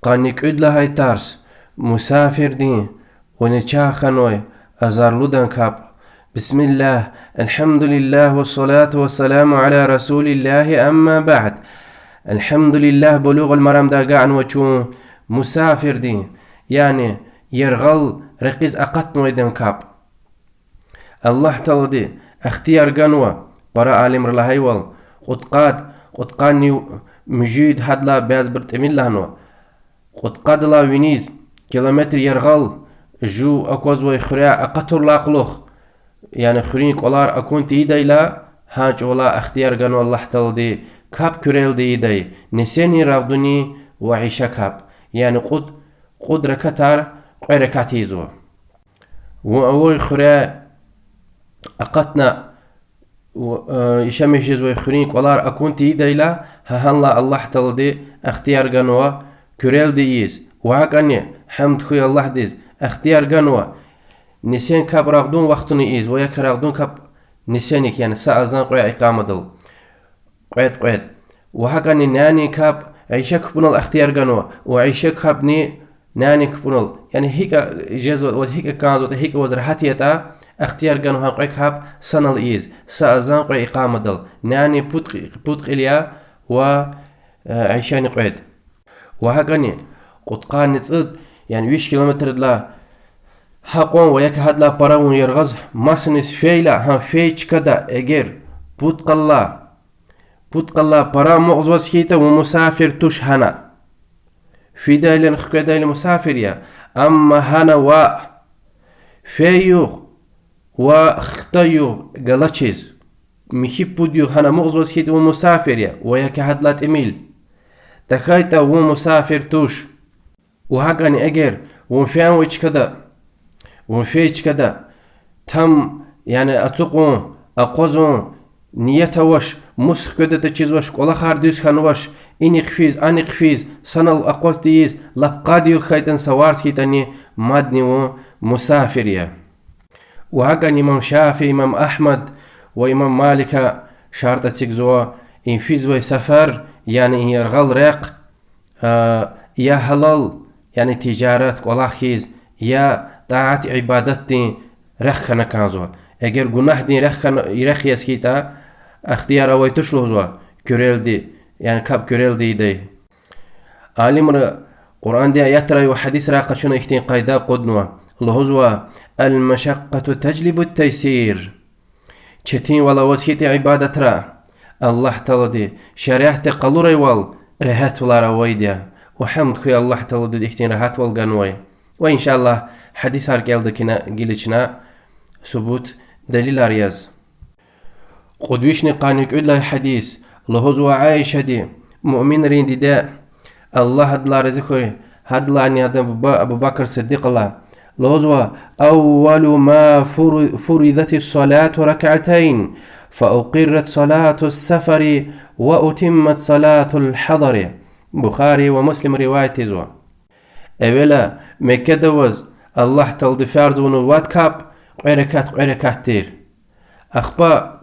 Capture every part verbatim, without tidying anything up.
Къанни кӀуьд лагьай тарс. Мусафирдин ва нечагъ хьанвай азарлудан капӀ. بسم الله، الحمد لله، والصلاة والسلام على رسول الله، أما بعد. الحمد لله, Булугъул Марамда агакьнава чун мусафирдин, яни яргъал рекьиз акъатнавайдан капӀ. Аллагь Таалади ихтияр ганва, пара алимри лагьайвал, кьудкъад, кьудкъанни муьжуьд, гьадалай бязибуру тӀимил лагьанва, кьудкъадалай виниз километр яргъал жув аквазвай хуьряй акъатурла кьулухъ, яни хуьруьн кӀвалар акун тийидайла, гьа чӀавалай ихтияр ганва Аллагь Таалади капӀ куьрелди ийидай, нисинин, рагъдунин ва иша капӀ, яни кьуд, кьуд ракатар кьве ракат ийизва. Вун авай хуьряй акъатна, иша меж жезвай хуьруьн кӀвалар акун тийидайла, гьа гьанлай Аллагь Таалади ихтияр ганва куьрелди ийиз. Ва гьакӀани гьамд хьуй Аллагьдиз, ихтияр ганва нисин капӀ рагъдун вахтуни ийиз ва я рагъдун капӀ нисиник, яни са азан кьве икъамадал, кьвед-кьвед. Ва гьакӀани нянин капӀ иша кпӀунал ихтияр ганва, ва иша капӀни нянин кпӀунал. Яни гьикӀ жезва, ваз гьикӀ кӀанзаватӀа, гьикӀ ваз регьят ятӀа, ихтияр ганва гьа кьве капӀ санал ийиз, са азан кьве икъамадал, нянин пуд кьи-, пуд кьил я ва, э, ишани кьвед. Ва гьакӀани кьудкъанни цӀуд, яни виш километрдилай гьакьван ва я гьадалай пара вун яргъаз масаниз фейила, гьа фей чкада эгер пудкъалай, пудкъалай пара амукьзаваз хьайитӀа, вун мусафир туш гьана. Фидайла, хкведайла мусафир я, амма гьана ваъ, фей югъ ва хтай югъ галачиз, михьи пуд югъ гьана амукьзаваз хьайитӀа, вун мусафир я ва я гьадалай тӀимил. ТахьайтӀа вун мусафир туш. Ва гьакӀани эгер вун фенвай чкада, вун фей чкада, там, яни ацукьун, акъвазун ният авач, мус хкведатӀа чизвач, кӀвалахар дуьз хьанвач, инихъ физ, анихъ физ, санал акъваз тийиз, лап къад югъ хьайитӀани, са варз хьайитӀани, мадни вун мусафир я. Ва гьакӀани имам Шафии, имам Агьмад ва имам Малика шартӀ эцигзава, и физвай сафар, яни и яргъал рехъ, а, я гьалал, яни тижарат, кӀвалах хьиз, я тӀаат-ибадатдин рехъ хьана кӀанзава. Эгер гунагьдин рехъ хьана, рехъ яз хьайитӀа, ихтияр авай туш лугьузва куьрелди, яни капӀ куьрелди ийидай. Алимри Къуръандин аятрай ва гьадисрай къачуна ихьтин къайда акъуднава. Лугьузва: المشقة تجلب التيسير. Четинвал аваз хьайитӀа ибадатра, Аллагь Таалади шариатди къалурайвал регьятвилер авайди я. Ва гьамд хьуй Аллагь Тааладиз ихьтин регьятвал ганвай. Ва, иншаллагь, гьадисар кӀелда кьван гила чна субут, делилар яз. Кьуд вишни къанни кӀуьд лагьай гьадис. Лугьузва Аишади, муъминрин диде, Аллагь адалай рази хьуй, гьадалайни адан буба Абу Бакр Сиддикьдалай, лугьузва: أول ما فر-، فرضت الصلاة ركعتين، فأقرت صلاة السفر، وأتمت صلاة الحضر. Бухари ва Муслим риваят ийизва. Эвела Меккеда аваз Аллагь Таалади фарз авунвай вад капӀ кьве ракат, кьве ракат тир. Ахпа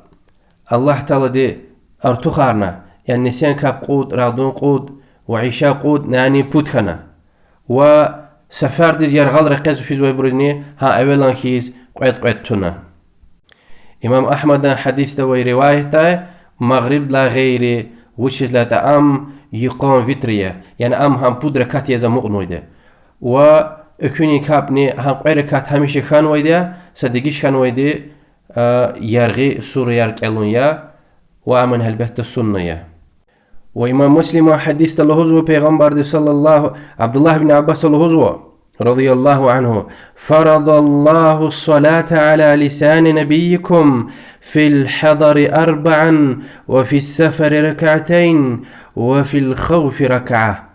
Аллагь Таалади артухарна, яни нисин капӀ кьуд, рагъдан кьуд, ва иша кьуд, нянин пуд хьана. Ва сафардиз яргъал рекьиз физвайбурузни гьа эвелан хьиз кьвед-кьвед туна. Имам Агьмадан гьадисда авай риваятдай, магърибдилай гъейри, вучиз лагьайтӀа ам йикъан витр я, яни ам гьам пуд ракат яз амукьнавайди я. Ва экуьнин капӀни гьам кьве ракат гьамиша хьанвайди я, са дегиш хьанвайди, а, яргъи сураяр кӀелун я, ва амни гьелбетда сунна я. Ва имам Муслиман гьадисда лугьузва, Пайгъамбарди صلى الله, Абдуллагь ибн Аббаса лугьузва, رضي الله عنه: فرض الله الصلاة على لسان نبيكم في الحضر أربعا وفي السفر ركعتين وفي الخوف ركعة.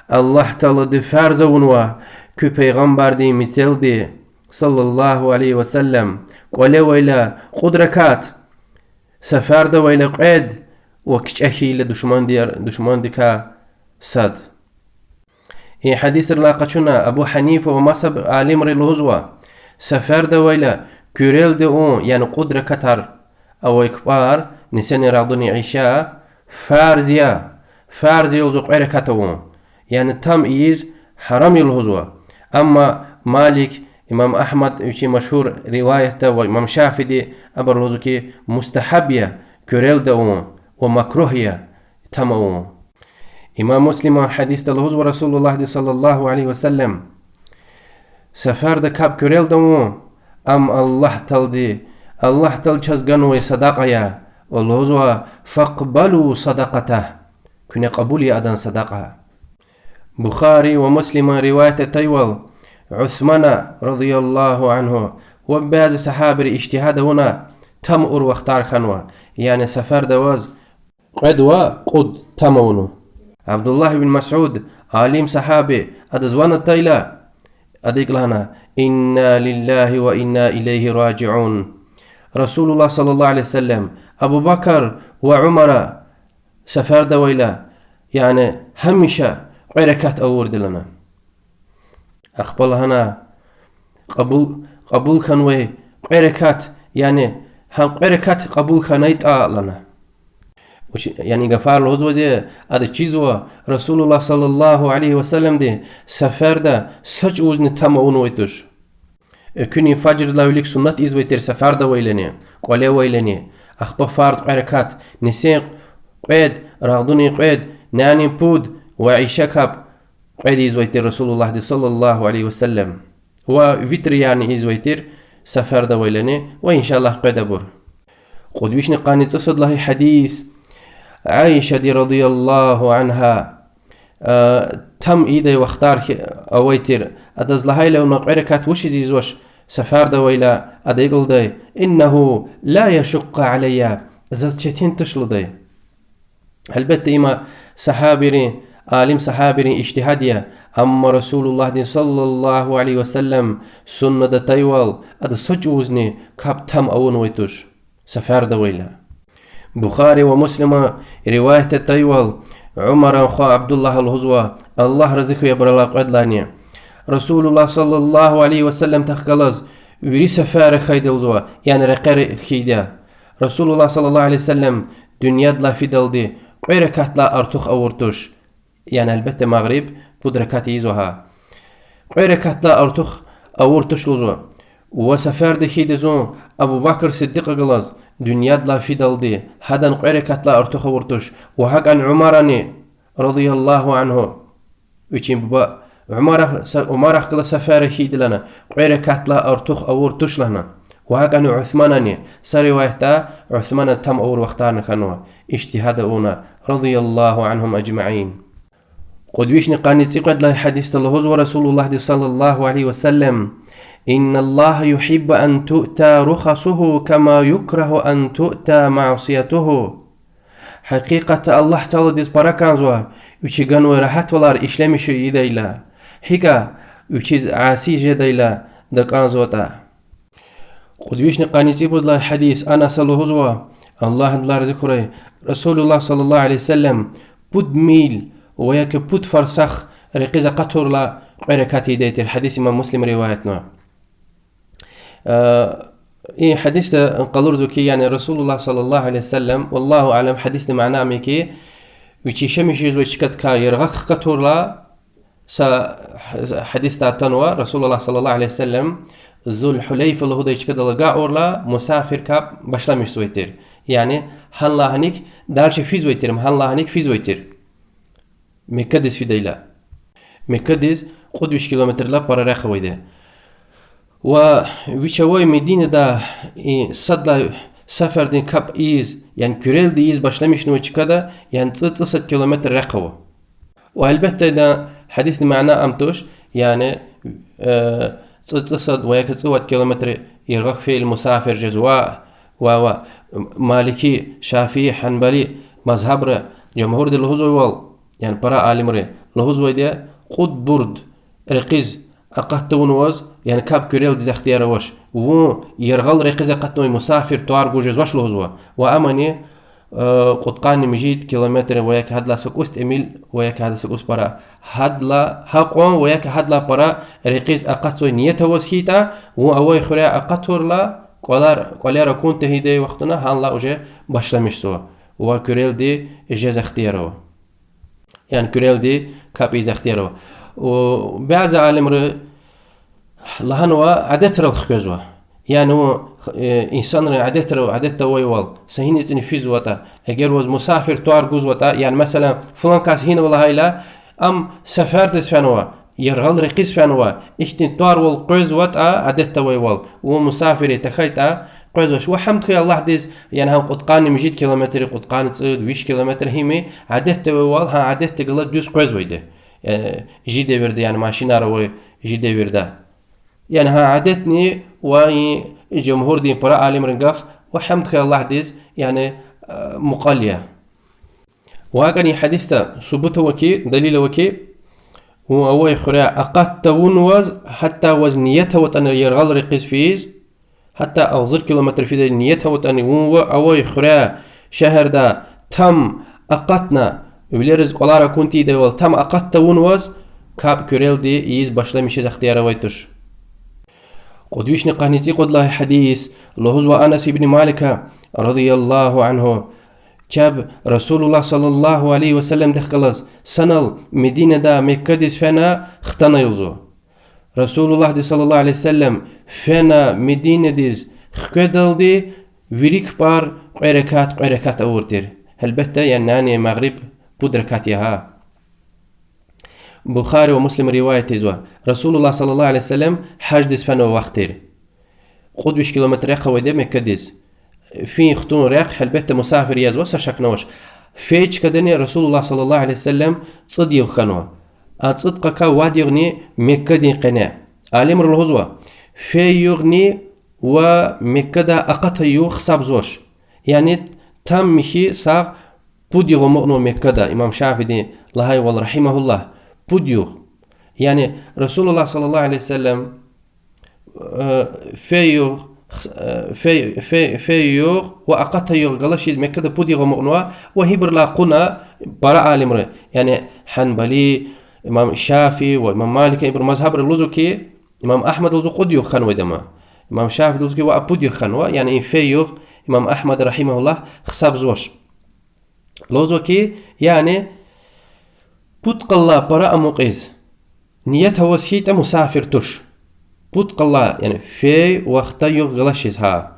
Аллагь Таалади фарз авунва куь Пайгъамбардин мецелди, صلى الله عليه وسلم, кӀвале авайла кьуд ракат, сафарда авайла кьвед ва кичӀе хьайила душмандияр-, душмандикай сад. И гьадисрилай къачуна Абу Гьанифа ва маса алимри лугьузва: сафарда авайла куьрелди авун, яни кьуд ракатар авай кпӀар, нисинин, рагъдунин, иша, фарз я, фарз я лугьузва кьве ракат авун. Яни там ийиз гьарам я лугьузва. Амма Малик, имам Агьмад вичин машгьур риваятда ва имам Шафииди абур лугьузва хьи, мустагьаб я, куьрелди авун, ва макругь я, там авун. Имам Муслима гьадисда лугьузва Расулуллагьди صلى الله عليه وسلم: сафарда капӀ куьрелди авун, ам Аллагь Таалади, Аллагь Таала чаз ганвай садакьа я, ва лугьузва: فاقبلوا صدقته, куьне кьабул ая адан садакьа. Бухари ва Муслиман риваят атайвал, Усмана رضي الله عنه ва бязи сагьабийри ижтигьад авуна, там авур вахтар хьанва, яни сафарда аваз кьвед ва кьуд там авунва. Абдуллагь ибн Масуд, алим сагьаби, адаз ван атайла, ада икӀ лагьана: إنا لله وإنا إليه راجعون. Расулуллагь صلى الله عليه وسلم Абу Бакр ва Умара сафарда авайла, яни гьамиша кьве ракат авурди я лагьана. Ахпа лагьана: кьабул, кьабул хьанвай кьве ракат, яни гьа кьве ракат кьабул хьанайтӀа лагьана. Вуч, яни и гафар лугьузвайди, ада чизва, Расулуллагь صلى الله عليه وسلمди сафарда са чӀавузни там авунвай туш. Экуьнин фажрдилай вилик суннат ийизвай тир сафарда авайлани, кӀвале авайлани, ахпа фарз кьве ракат, нисин кьвед, рагъданин кьвед, нянин пуд ва иша капӀ кьвед ийизвай тир Расулуллагьди صلى الله عليه وسلم. Ва витрни ийизвай тир сафарда авайлани, ва إن شاء الله къведайбур. Кьуд вишни къанни цӀусад лагьай гьадис. Аишади رضي الله عنها, а, там ийидай вахтар хьи-, авай тир. Адаз лагьайла: вуна кьве ракат вучиз ийизвач сафарда авайла? Ада икӀ лугьудай: إنه لا يشق علي, заз четин туш лугьудай. Гьелбетда, има сагьабийрин, алим сагьабийрин ижтигьад я, амма Расулуллагьдин صلى الله عليه وسلم суннада атайвал, ада са чӀавузни капӀ там авунвай туш сафарда авайла. Бухари ва Муслима риваят атайвал, Умаран хва Абдуллагь лугьузва, Аллагь рази хьуй абуралай кьведлайни, Расулуллагь صلى الله عليه وسلم-тахъ галаз вири сафарра хьайиди лугьузва, яни рекьера хьайиди я. Расулуллагь صلى الله عليه وسلم дуьньядилай фидалди кьве ракатдилай артух авур туш. Яни, гьелбетда, магъриб пуд ракат ийизва гьа. Кьве ракатдилай артух авур туш лугьузва. Ва сафарда хьайиди зун Абу Бакр Сиддикьа галаз дуьньядилай фидалди, гьадан кьве ракатдилай артух авур туш. Ва гьакӀан Умарани رضي الله عنه, вичин буба, Умара-, са-, Умарахъ галаз сафарра хьайиди лагьана, кьве ракатдилай артух авур туш лагьана. Ва гьакӀан Усманани, са риваятда Усмана там авур вахтарни хьанва, ижтигьад авуна, رضي الله عنهم أجمعين. Кьуд вишни къанни цӀикьвед лагьай гьадисда лугьузва Расулуллагьди صلى الله عليه وسلم: إن الله يحب أن تؤتى رخصه كما يكره أن تؤتى معصيته. Гьакъикъатда Аллагь Тааладиз пара кӀанзава вичи ганвай рагьатвалар ишлемиш ийидайла, гьикӀа вичиз аси жедайла такӀанзаватӀа. Кьуд вишни къанни цӀипуд лагьай гьадис, Анаса лугьузва, Аллагь адалай рази хьурай, Расулуллагь صلى الله عليه وسلم пуд мил ва я пуд фарсах рекьиз акъатурла кьве ракат ийидай тир. Гьадис имам Муслим риваятнава. Э, и гьадисда къалурзава хьи, яни Расулуллагь صلى الله عليه وسلم, والله أعلم, гьадисдин мана ам я хьи, вичи яшамиш жезвай чкадикай яргъа хкатурла, са гьадисда атанва, Расулуллагь صلى الله عليه وسلم Зул-Гьулейфа лугьудай чкадал агакьайла, мусафир капӀ башламишзавай тир. Яни гьанлай гьаник дальше физвай тир, гьанлай гьаник физвай тир. Меккадиз фидайла. Меккадиз кьуд виш километрдилай пара рехъ авайди. Ва вич авай Мединада и сад лагьай сафардин капӀ ийиз, яни куьрелди ийиз башламишнавай чкада, яни цӀи-, цӀусад километр рехъ ава. Ва гьелбетда, идан гьадисдин мана ам туш, яни, э, цӀи-, цӀусад ва я цӀувад километр яргъахъ фейила мусафир жезва, ва, ва, малики, шафии, гьанбали мазгьабра жумгьурди лугьузвайвал, яни пара алимри лугьузвайди я, кьуд бурд рекьиз акъат тавунваз, яни капӀ куьрелдиз ихтияр авач. Вун яргъал рекьиз акъатнавай мусафир тӀвар гуз жезвач лугьузва. Ва амани, э, кьудкъанни муьжуьд километр ва я гьадалай са кӀус тӀимил ва я гьадалай са кӀус пара, гьадалай гьакьван ва я гьадалай пара рекьиз акъатзавай ният аваз хьайитӀа, вун авай хуьряй акъатурла, кӀвалер, кӀвалер акун тегьийдай вахтунда гьанлай уже башламишзава ва куьрелди жез ихтияр ава. Яни куьрелди капӀ ийиз ихтияр ава. Бязи алимри лагьанва, адетрал хквезва. Яни, э, инсанрин адетрал, адетда авайвал, са гьиниз ини физватӀа, эгер ваз мусафир тӀвар гузватӀа, яни, месела, флан кас гьинава лагьайла, ам сефердиз фенва, яргъал рекьиз фенва, ихьтин тӀварвал къвезватӀа, адетда авайвал, вун мусафир я тахьайтӀа, къвезвач. Ва гьамд хьуй Аллагьдиз, яни гьам кьудкъанни муьжуьд километр, кьудкъанни цӀуд, виш километр гьими, адетда авайвал, гьа адетдихъ галаз дуьз къвезвайди. Э, чи девирда, яни машинар авай чи девирда. Яни гьа адетни ва и жумгьурдин, пара алимрин гаф, ва гьамд хьуй Аллагьдиз, яни, э, мукьвал я. Ва гьакӀни гьадисда субут ава хьи, далил ава хьи, вун авай хуьряй акъат тавунваз, гьатта ваз ният аватӀани яргъал рекьиз физ, гьатта агъзур километр фидай ният аватӀани, вун ва авай хуьряй шегьерда там акъатна, вилериз кӀвалар акун тийидайвал, там акъат тавунваз, капӀ куьрелди ийиз башламишиз ихтияр авай туш. Кьуд вишни къанни цӀикьуд лагьай гьадис, лугьузва Анас ибн Малика, رضي الله عنه, чеб رسول الله صلى الله عليه وسلمдихъ галаз санал Мединада Меккадиз фена хтана лугьузва. رسول اللهди صلى الله عليه وسلم фена Мединадиз хкведалди вири кпӀар кьве ракат, кьве ракат авур тир. Гьелбетда, яни нани магъриб пуд ракат я гьа. Бухари ва Муслим риваят ийизва. رسول الله صلى الله عليه وسلم гьаждиз фенвай вахт тир. Кьуд виш километр рехъ авайди я Меккадиз. Фин хтун рехъ, гьелбетда, мусафир язва, са шакни авач. Фей чкадани رسول الله صلى الله عليه وسلم цӀуд югъ хьанва. А цӀуд къакай вад югъни Меккадин къене. Алимри лугьузва, фей югъни ва Меккадай акъатай югъ гьисабзавач. Яни там михьи сагъ пуд югъ амукьнава Меккада, имам Шафиидин лагьайвал, رحمه الله, пуд югъ. Яни رسول الله صلى الله عليه وسلم, э, фей югъ, э, фей, фей, фей югъ ва акъатай югъ галачиз Меккада пуд югъ амукьнава ва гьибурулай кьуна пара алимри, яни Гьанбали, имам Шафии ва имам Маликан ибуру мазгьабри лугьузва хьи, имам Агьмада лугьузва кьуд югъ хьанвайди ама. Имам Шафииди лугьузва хьи, ваъ, пуд югъ хьанва, яни и фей югъ имам Агьмада, رحمه الله, гьисабзавач. Лугьузва хьи, яни пудкъаллай пара амукьиз ният аваз хьайитӀа, мусафир туш. Пудкъаллай, яни фей вахта югъ галачиз гьа.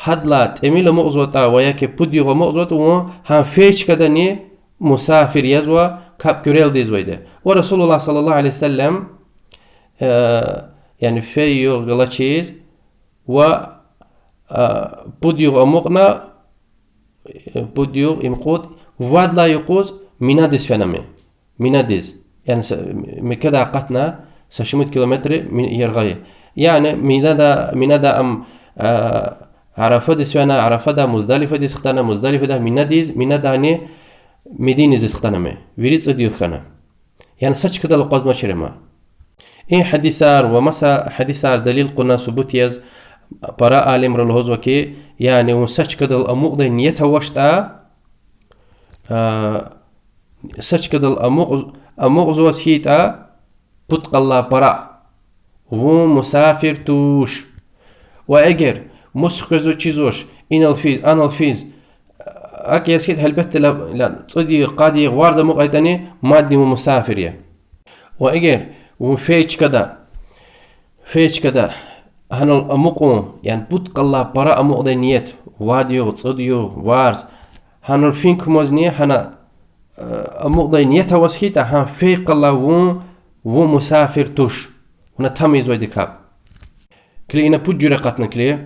Гьадалай тӀимил амукьзаватӀа ва я хьи пуд югъ амукьзаватӀа, вун гьа фей чкадани мусафир язва, капӀ куьрелди ийизвайди. Ва رسول الله صلى الله عليه وسلم, э, яни фей югъ галачиз ва, э, пуд югъ амукьна, э, пуд югъ, им кьуд, вад лагьай юкъуз Минадиз фена ам. Минадиз. Яни са-, Меккадай акъатна са шумуд километр Ми-, яргъай. Яни Минада, Минада ам, э, Арафадиз фена, Арафадай Муздалифадиз хтана, Муздалифадай Минадиз, Минадайни Мединадиз хтана ам. Вири цӀуд югъ хьана. Яни са чкадал акъвазмачир ам. И гьадисар ва маса гьадисар далил кьуна субут яз, пара алимри лугьузва хьи, яни вун са чкадал амукьдай ният авачтӀа, а, са чкадал амукь-, амукьзаваз хьайитӀа, пудкъаллай пара, вун мусафир туш. Ва эгер мус хквезва, чизвач, инал физ, анал физ, акӀ яз хьайитӀа, гьелбетда, ла, ла, цӀуд югъ, къад югъ варз амукьайтӀани, мадни вун мусафир я. Ва эгер вун фей чкада, фей чкада гьанал амукьун, яни пудкъаллай пара амукьдай ният, вад югъ, цӀуд югъ, варз, гьанал фин кумазни гьана, э, амукьдай ният аваз хьайитӀа, гьа фей къалай вун, вун мусафир туш. Вуна тамам ийизвайди капӀ. Килиг, ина пуд жуьре акъатна килиг.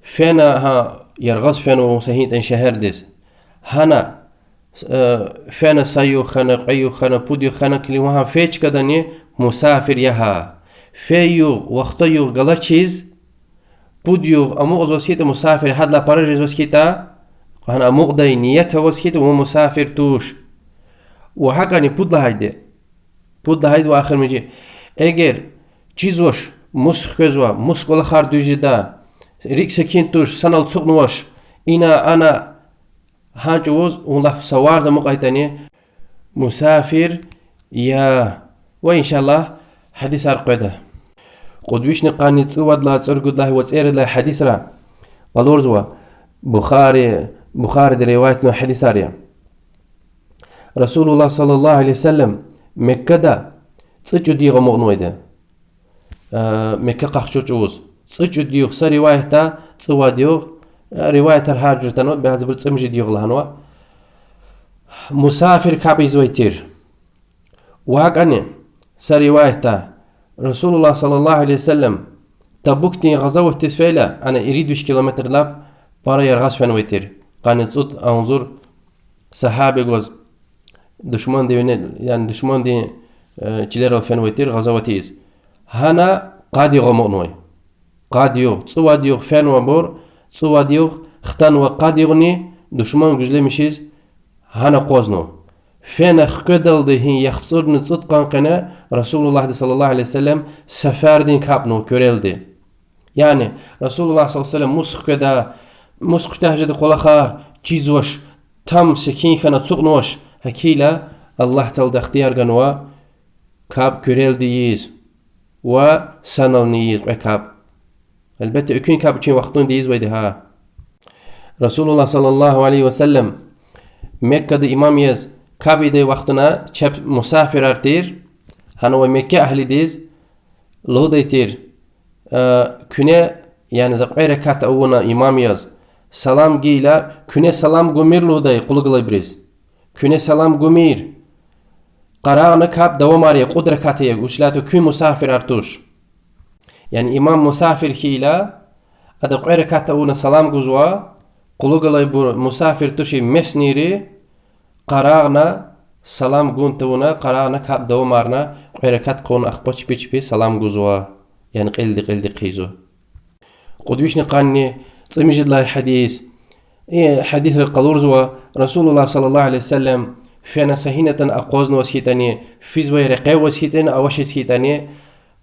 Фена гьа яргъаз фена вун са гьинтӀен шегьердиз. Гьана, э, фена са югъ хьана, кьве югъ хьана, пуд югъ хьана, килиг, вун гьа фей чкадани мусафир я гьа. Фей югъ вахта югъ галачиз, пуд югъ амукьзаваз хьайитӀа, мусафир, гьадалай пара жезваз хьайитӀа, гьана амукьдай ният аваз хьайитӀа, вун мусафир туш. Ва гьакӀни пуд лагьайди. Пуд лагьайди ва ахиримжи. Эгер чизвач, мус хквезва, мус кӀвалахар дуьз жеда, рикӀ секин туш, санал ацукьнавач, ина, ана, гьа чӀавуз вун лап са варз амукьайтӀани, мусафир я. Ва, иншаллагь, гьадисар къведа. Кьуд вишни къанни цӀувад лагьай, цӀуругуд лагьай ва цӀерид лагьай гьадисра къалурзава, Бухари, Бухариди риваятнавай гьадисар я. رسول الله صلى الله عليه وسلم Меккада цӀучӀуд югъ амукьнавайди. Э, Мекка къахчур чӀавуз. ЦӀучӀуд югъ, са риваятда цӀувад югъ, э, риваятар гьар жуьре атанва, бязибуру цӀемуьжуьд югъ лагьанва. Мусафир капӀ ийизвай тир. Ва гьакӀни са риваятда رسول الله صلى الله عليه وسلم Табукдин гъазаватдиз фейила, ана ирид виш километр лап пара яргъаз фенвай тир. Къанни цӀуд агъзур сагьаба гваз душмандин вине, яни душмандин, э, чилерал фенвай тир гъазават ийиз. Гьана къад югъ амукьнавай. Къад югъ, цӀувад югъ фенвайбур, цӀувад югъ хтанва, къад югъни душман гуьзлемишиз гьана акъвазнава. Фена хкведалди гьи яхцӀурни цӀуд къан къене رسول الله صلى الله عليه وسلم сефердин капӀ ава куьрелди. Яни رسول الله صلى الله عليه وسلم мус хкведа, мус куьтягь жеда кӀвалахар, чизвач, там секин хьана ацукьнавач, гьакӀ хьайила Аллагь Таалади ихтияр ганва капӀ куьрелди ийиз ва санални ийиз кьве капӀ. Гьелбетда, экуьн капӀ вичин вахтунда ийизвайди я гьа. رسول الله صلى الله عليه وسلم Меккада имам яз капӀ ийидай вахтунда чеб мусафирар тир, гьана авай Мекка агьлидиз лугьудай тир: э, куьне, яни за кьве ракат авуна имам яз, салам гайила, куьне салам гумир лугьудай кьулухъ галайбуруз. Куьне салам гумир. Къарагъна капӀ давамар ая, кьуд ракат ая, вучиз лагьайтӀа куьн мусафирар туш. Яни имам мусафир хьайила, ада кьве ракат авуна салам гузва, кьулухъ галайбур мусафир тушир, местныйри, къарагъна салам гун тавуна, къарагъна капӀ давамарна, кьве ракат хъувуна ахпа чпи чпи салам гузва, яни кьилди кьилди хъийизва. Кьуд вишни къанни цӀемуьжуьд лагьай гьадис. И гьадисра къалурзава, رسول الله صلى الله عليه وسلم фена са гьинатӀани акъвазнаваз хьайитӀани, физвай рекье аваз хьайитӀани, авачиз хьайитӀани,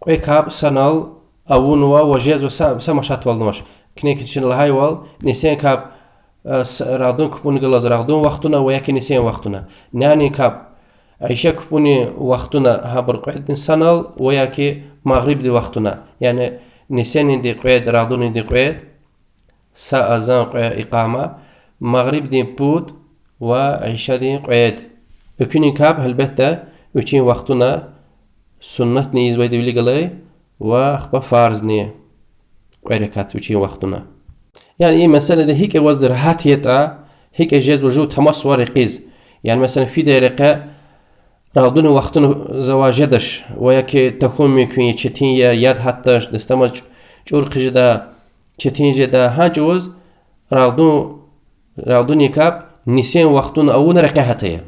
кьве капӀ санал авунва ва жезва, са, са машатвални авач. Куьне кичӀе чна лагьайвал, нисин капӀ, э, с-, рагъдан капӀунин галаз рагъдан вахтунда ва яки нисин вахтунда. Нянин капӀ Иша капӀунин вахтунда, гьабур кьведни санал ва яки магърибдин вахтунда. Яни нисининди кьвед, рагъданинди кьвед, са азан, кьве икъама, магърибдин пуд ва Ишадин кьвед. Экуьнин капӀ, гьелбетда, вичин вахтунда суннатни ийизвайди вилик галай ва ахпа фарзни кьве ракат вичин вахтунда. Яни и месэлада гьикӀ ваз регьят ятӀа, гьикӀ жезва жув тамашзава рекьиз. Яни, месела, фидай рекье рагъданин вахтунда завай жедач, ва яки тахьун мумкин я, четин я, яд гьатдач, дастамаз чӀу-, чӀур хъижеда, четин жеда, гьа чӀавуз рагъдан, рагъданин капӀ нисин вахтунда авуна рекье гьатая.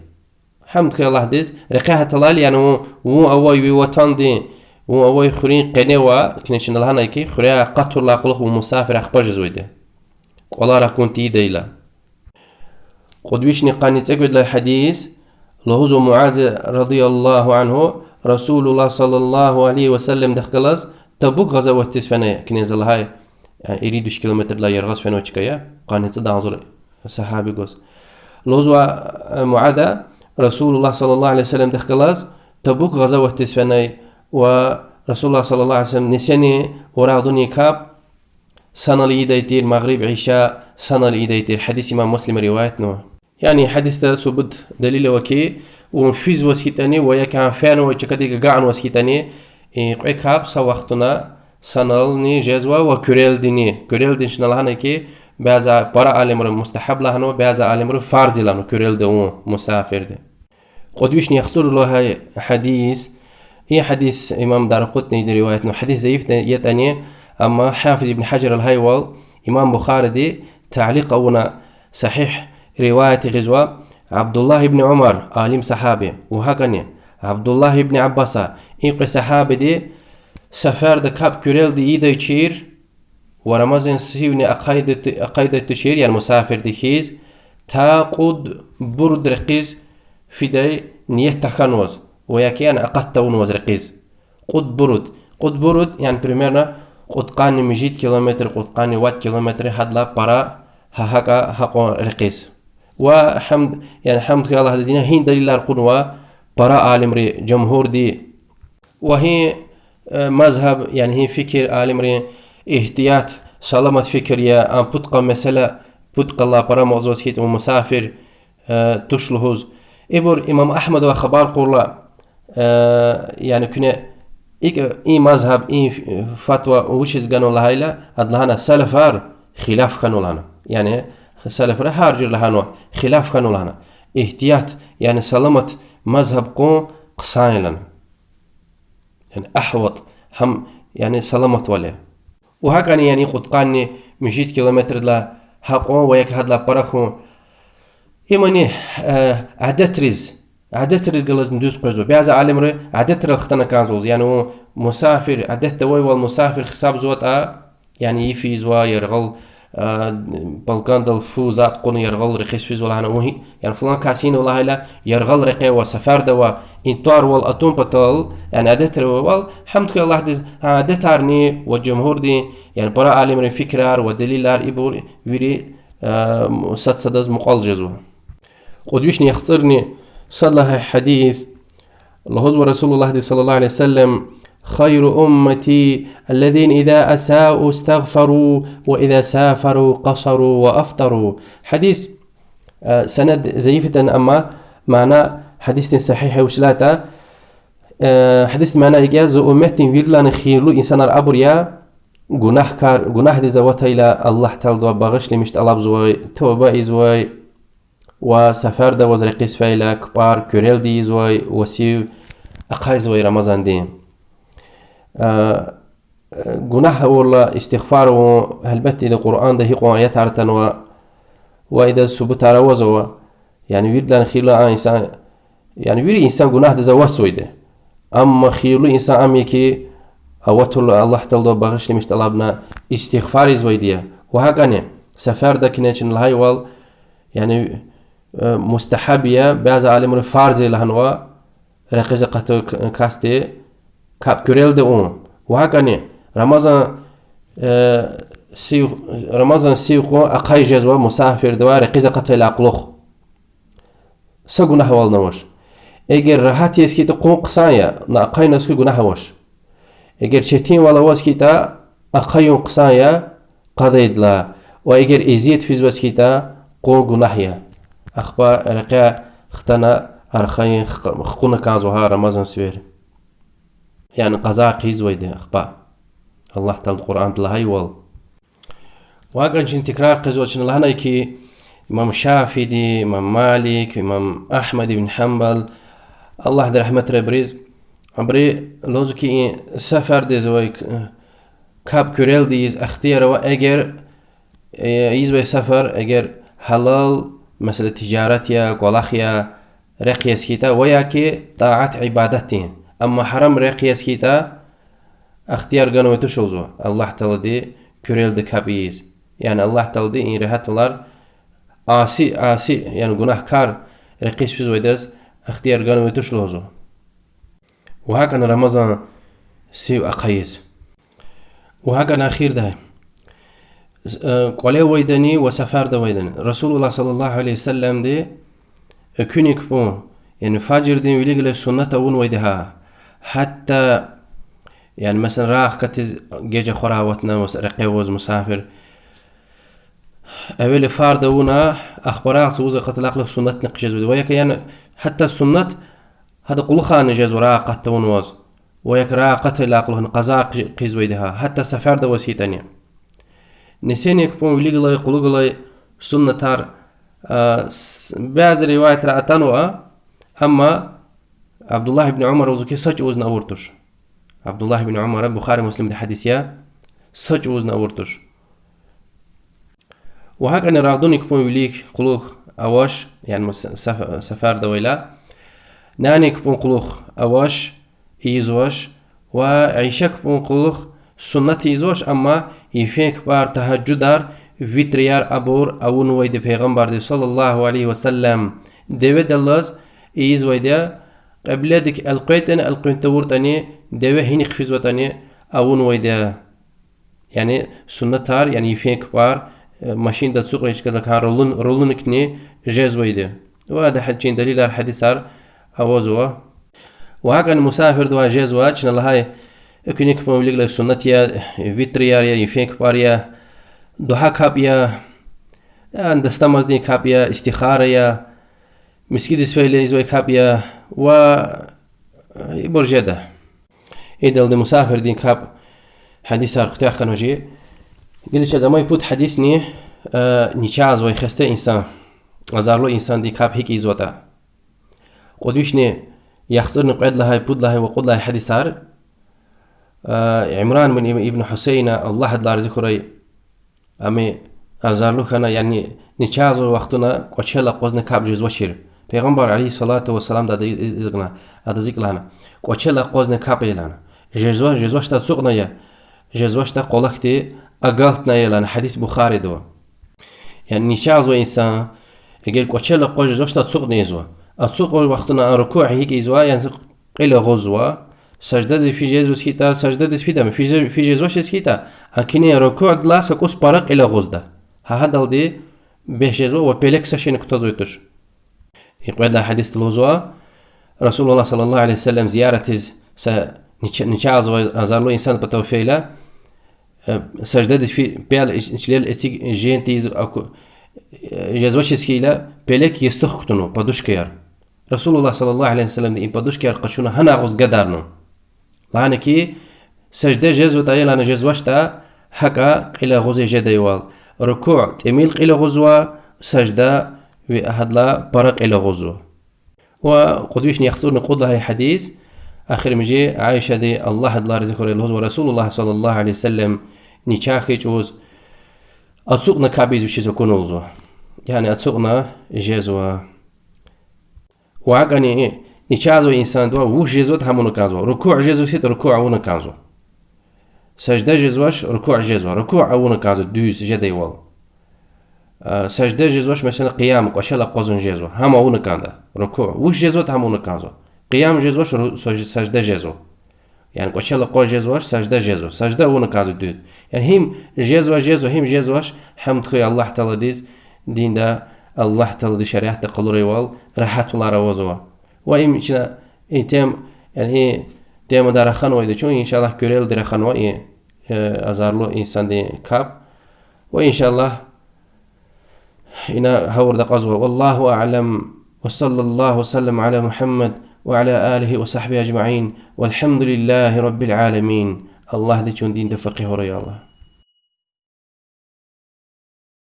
Гьамд хьуй Аллагьдиз, рекье гьатайла, яни вун, вун авай ви ватандин, вун авай хуьруьн къене ава, куьне чна лагьанай хьи, хуьряй акъатайла кьулухъ вун мусафир, ахпа жезвайди. КӀвале акун тийидайла. Кьуд вишни къанни цӀекӀуьд лагьай гьадис, лугьузва Муаз رضي الله عنه, رسول الله صلى الله عليه وسلمдихъ галаз Табук гъазаватдиз фена, куьне за лагьай, э, ирид виш километрдилай яргъаз фенвай чка я, къанни цӀуд агъзур сагьаба гваз. Лугьузва, э, Муаза, رسول الله صلى الله عليه وسلمдихъ галаз Табук гъазаватдиз фена ва رسول الله صلى الله عليه وسلم нисинин ва рагъданин капӀ санал ийидай тир, магъриб, иша санал ийидай тир. Гьадис имам Муслима риваятнава. Яни гьадисда субут, делил ава хьи, вун физваз хьайитӀани ва яки гьа фенвай чкадик агакьнаваз хьайитӀани, э, кьве капӀ са вахтунда санални жезва ва куьрелдини. Куьрелдини чна лагьанай хьи, бязи пара алимри мустагьаб лагьанва, бязи алимри фарз я лагьанва куьрелди авун мусафирди. Кьуд вишни яхцӀур лагьай гьадис. И гьадис имам Даракъутниди риваятнава, гьадис заиф ятӀани, амма Гьафиз ибн Гьажара лагьайвал, имам Бухариди таликъ авуна сагьигь риваят гъизва, Абдуллагь ибн Умар, алим сагьаби, ва гьакӀани Абдуллагь ибн Аббаса, и кьве сагьабиди сеферда капӀ куьрелди ийидайчир, ва Рамазан сивни ахъайдай, ахъайдай тушир, яни мусафирди хьиз, та кьуд буруд рекьиз фидай ният тахьанваз, ва яки яни акъат тавунваз рекьиз. Кьуд буруд. Кьуд буруд, яни примерно кьудкъанни муьжуьд километр, кьудкъанни вад километр, гьадалай пара, гьа гьакӀа гьакьван рекьиз. Ва гьамд, яни гьамд хьуй Аллагьдиз, гьи далилар кьунва пара алимри, жумгьурди. Ва гьи, э, мазгьаб, яни гьи фикир алимрин, игьтият, саламат фикир я, ам пудкъа месэла, пудкъалай пара амукьзаваз хьайитӀа вун мусафир, э, туш лугьуз. Ибур имам Агьмадавай хабар кьурла, э, яни куьне икӀ, и мазгьаб, и фатва вучиз ганва лагьайла, ада лагьана, салафар хилаф хьанва лагьана. Яни салафри гьар жуьре лагьанва, хилаф хьанва лагьана. Игьтият, яни саламат мазгьаб кьун хъсан я лагьана. Яни агьват, гьам, яни саламатвал я. Ва гьакӀани яни кьудкъанни муьжуьд километрдилай гьакьван ва я гьадалай пара хьун. Имани, э, адетриз, адетриз галаз дуьз къвезва. Бязи алимри адетрал хтана кӀанзава лугьуз. Яни вун мусафир, адетда авайвал мусафир гьисабзаватӀа, яни йиф ийизва, яргъал, а, балкӀандал фу затӀ кьуна яргъал рекьиз физва лагьана, вун гьи-, яни флан кас гьинава лагьайла, яргъал рекье ава, сафарда ава, и тӀварвал атун патал, яни адетривал, гьамдка Аллагьдиз, а, адетарни ва жумгьурдин, яни пара алимрин фикирар ва делилар ибур вири, а, сад садаз мукьвал жезва. Кьуд вишни яхцӀурни сад лагьай гьадис, лугьузва Расулуллагьди صلى الله عليه وسلم: خير أمتي الذين إذا أساءوا استغفروا وإذا سافروا قصروا وأفطروا. Гьадис, э, санад заиф ятӀани, амма мана гьадисдин сагьигь вуч ятӀа, э, гьадисдин мана икӀ я: зи умметдин виридалайни хийирлу инсанар абур я, гунагькар, гунагьдиз аватайла Аллагь Тааладивай багъишламиш тӀалабзавай, туба ийизвай, ва сафарда аваз рекьиз фейила кпӀар куьрелди ийизвай ва сив ахъайзавай Рамазандин. А, гунагь авурла истигъфар авун, гьелбетда, ида Къуръанда гьикьван аятар атанва, ва идаз субутар авазва. Яни виридалайни хийирлу а инсан, яни вири инсан гунагьдиз аватзавайди. Амма хийирлу инсан ам я ки, аватурла Аллагь Тааладивай багъишламиш тӀалабна, истигъфар ийизвайди я. Ва гьакӀани сафардакайни чна лагьайвал, яни, э, мустагьаб я, бязи алимри фарз я лагьанва, рекьиз акъатай к-, касди капӀ куьрелди авун. Ва гьакӀани Рамазан, э, сив, Рамазан сив кьун ахъай жезва мусафирдивай рекьиз акъатайла кьулухъ. Са гунагьвални авач. Эгер рагьат яз хьайитӀа, кьун хъсан я, на ахъайнаваз хьайитӀа, гунагь авач. Эгер четинвал аваз хьайитӀа, ахъаюн хъсан я, къадайдалай. Ва эгер эзият физваз хьайитӀа, кьун гунагь я. Ахпа рекьяй хтана, архайин хкъ-, хкъуна кӀанзава гьа Рамазан сивер. Яни къаза хъийизвайди ахпа. Аллагь Таалади Къуръанда лагьайвал. Ва гьакӀни чна тикрар хъийизва, чна лагьанай ки, имам Шафииди, имам Малик, имам Агьмад ибн Гьанбал, Аллагьди рагьметрай абуриз, абуру лугьузва ки, и сафардиз авай к-, капӀ куьрелди ийиз ихтияр ава, эгер, э, ийизвай сафар эгер гьалал, месела, тижарат я, кӀвалах я, рехъ яз хьайитӀа, ва я ки тӀаат, ибадатдин. Амма гьарам рехъ яз хьайитӀа, ихтияр ганвай туш лугьузва Аллагь Таалади куьрелди капӀ ийиз. Яни Аллагь Таалади и регьятвалар аси, аси, яни гунагькар рекьиз физвайдаз ихтияр ганвай туш лугьузва. Ва гьакӀни Рамазан сив ахъайиз. Ва гьакӀни эхирдай, э, кӀвале авайдани ва сафарда авайдани Расулуллагь صلى الله عليه وسلمди экуьнин кпӀун, яни фажрдин вилик галай суннат авунвайди я гьа. Гьатта, яни, месела, рагъ акатиз геж ахварай аватна, мес-, рекье аваз мусафир, эвел фарз авуна, ахпа рагъ цавуз акъатайла кьулухъ суннатни хъжезвайди. Ва я ки, яни, гьатта суннат гьада кьулухъни жезва рагъ акъатда авунваз. Ва я ки рагъ акъатайла кьулухъни къаза хъи-, хъийизвайди я гьа, гьатта сафарда аваз хьайитӀани. Нисинин кпӀун вилик галай, кьулухъ галай суннатар, а, с-, бязи риваятра атанва, амма Абдуллагь ибн Умара лугьузва ки, са чӀавузни авур туш. Абдуллагь ибн Умара, Бухари, Муслимда гьадис я, са чӀавузни авур туш. Ва гьакӀни рагъданин кпӀун вилик кьулухъ авач, яни мус-, саф-, сафарда авайла. Нянин кпӀун кьулухъ авач, ийизвач, ва иша кпӀун кьулухъ суннат ийизвач, амма йифен кпӀар, тагьажудар, витрияр абур авунвайди Пайгъамбарди صلى الله عليه وسلم. Деведаллаз ийизвайди я, кьибледик элкъвейтӀани, элкъвен тавуртӀани, деве гьинихъ физватӀани авунвайди я. Яни суннатар, яни йифен кпӀар, э, машинда ацукьай чкадакай рулун-, рулуникни жезвайди. Ва ада гьа-, чин далилар, гьадисар авазва. Ва гьакӀни мусафирдавай жезва, чна лагьай, экуьнин кпӀун вилик галай суннат я, витрияр я, йифен кпӀар я, дугьа капӀ я, яни дастамаздин капӀ я, истихара я, мискӀиндиз фейила ийизвай капӀ я ва ибур жеда. Идалди мусафирдин капӀ, гьадисар куьтягь хьанва чи. Гила чаз амай пуд гьадисни, начагъзавай хесте инсан, азарлу инсандин капӀ гьикӀ ийизватӀа. Кьуд вишни яхцӀурни кьвед лагьай, пуд лагьай ва кьуд лагьай гьадисар, Имран бин Ибн Гьусейна, Аллагь адалай рази хьурай, ам азарлу хьана, яни начагъзавай вахтунда кӀвачел акъвазна капӀ жезвачир. Пайгъамбар عليه الصلاة والسلامди адаз икӀ лагьана: кӀвачел акъвазна капӀ ая лагьана. Жезва, жезвачтӀа ацукьна ая, жезвачтӀа къвалахъди агалтна ая лагьана, гьадис Бухарида ава. Яни начагъзавай инсан, эгер кӀвачел акъваз жезвачтӀа ацукьна ийизва. Ацукьнавай вахтунда а рукуъ гьикӀ ийизва, яни кьил агъузва, саждадиз физ жезваз хьайитӀа, саждадиз фидайди, физ жезвачиз хьайитӀа, а кинин рукуъдилай са кӀус пара кьил агъузда. Гьа гьадалди бес жезва ва пелек са шейни кутазвай туш. И кьвед лагьай гьадисда лугьузва, رسول الله صلى الله عليه وسلم зияратиз са начагъзавай азарлу инсан патав фейила, саждадиз фи-, пел чилел эциг жен тийиз, жезвачиз хьайила, пелек, ястух кутунва, подушкаяр. رسول الله صلى الله عليه وسلمди и подушкаяр къачуна гьана агъуз гадарнава. Лагьана хьи, сажда жезватӀа ая лагьана, жезвачтӀа гьакӀа кьил агъуз жедайвал. Рукуъ тӀимил кьил агъузва, сажда ви гьадалай пара кьил агъузва. Ва кьуд вишни яхцӀурни кьуд лагьай гьадис, эхиримжи, Аишади, Аллагь адалай рази хьурай, лугьузва: رسول الله صلى الله عليه وسلم начагъ хьайи чӀавуз ацукьна капӀ ийиз вичиз акуна лугьузва. Яни ацукьна жезва. Ва гьакӀни начагъзавай инсандивай вуч жезватӀа гьам авуна кӀанзава. Рукуъ жезвач хьайитӀа, рукуъ авуна кӀанзава. Сажда жезвач, рукуъ жезва. Рукуъ авуна кӀанзава дуьз жедайвал. Сажда жезвач, месела, къиям, кӀвачел акъвазун жезва. Гьам авуна кӀанда. Рукуъ. Вуч жезватӀа гьам авуна кӀанзава. Къиям жезвач, ру-, саж-, сажда жезва. Яни кӀвачел акъваз жезвач, сажда жезва. Сажда авуна кӀанзава дуьз. Яни гьим жезва, жезва, гьим жезвач, гьамд хьуй Аллагь Тааладиз, динда, Аллагь Таалади шариатда къалурайвал рагьатвилер авазва. Ва им чна и тем-, яни и темадай раханвайди чун, иншаллагь, куьрелди раханва и азарлу инсандин капӀ. Ва иншаллагь, ина гъавурда акьазва. والله أعلم، وصلى الله وسلم على محمد وعلى آله وصحبه أجمعين، والحمد لله رب العالمين. Аллагьди чун динда факъигь хьурай, я Аллагь.